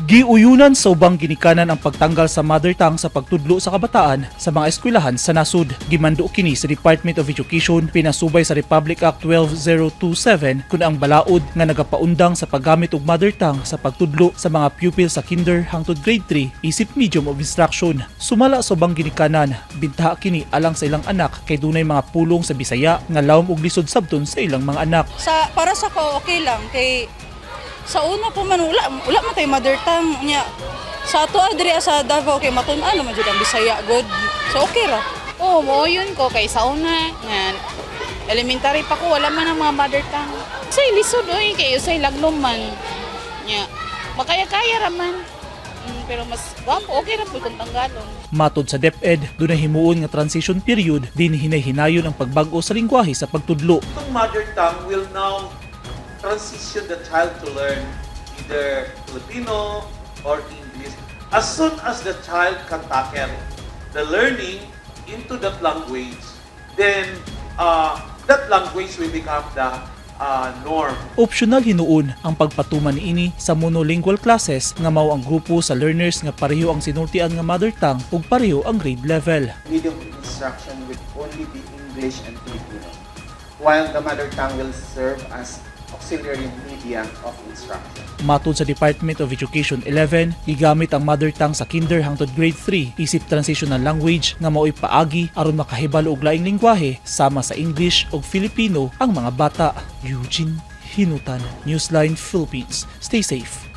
Giuyunan sa ubang ginikanan ang pagtanggal sa mother tongue sa pagtudlo sa kabataan sa mga eskwelahan sa nasod. Gimando kini sa Department of Education pinasubay sa Republic Act 12027 kun ang balaod nga nagapaundang sa paggamit og mother tongue sa pagtudlo sa mga pupil sa kinder hangtod grade 3 isip medium of instruction. Sumala sa ubang ginikanan, bintaha kini alang sa ilang anak kay dunay mga pulong sa Bisaya nga lawom og lisod sabton sa ilang mga anak. Sa para sa ko, okay lang kay sa una pa man wala man tay mother tongue nya. Sa ato diri sa Davao kay matun-an naman jud ang Bisaya good. So okay ra. Oo, mo yun ko kay sa una nga elementary pa ko, wala man ang mga mother tongue. Say lisod oy, kay usay lagnom man. Nya, makaya-kaya ra man. Pero mas gwapo, okay ra pud kung tanggalon. Matod sa DepEd, dunay himuon nga transition period din hinay-hinayon ang pagbag-o sa lingwahe sa pagtudlo. Itong mother tongue will now transition the child to learn either Filipino or English. As soon as the child can tackle the learning into that language, then that language will become the norm. Optional hinuon ang pagpatuman niini sa monolingual classes nga mao ang grupo sa learners nga pareho ang sinultian nga mother tongue ug pareho ang grade level. Medium of instruction will only be English and Filipino, while the mother tongue will serve as auxiliary media of instruction. Matod sa Department of Education 11, gigamit ang mother tongue sa kinder hangtod grade 3 isip transitional language nga mao'y paagi aron makahibalo og laing lingwahe sama sa English ug Filipino ang mga bata. Eugene Hinutan, Newsline Philippines. Stay safe.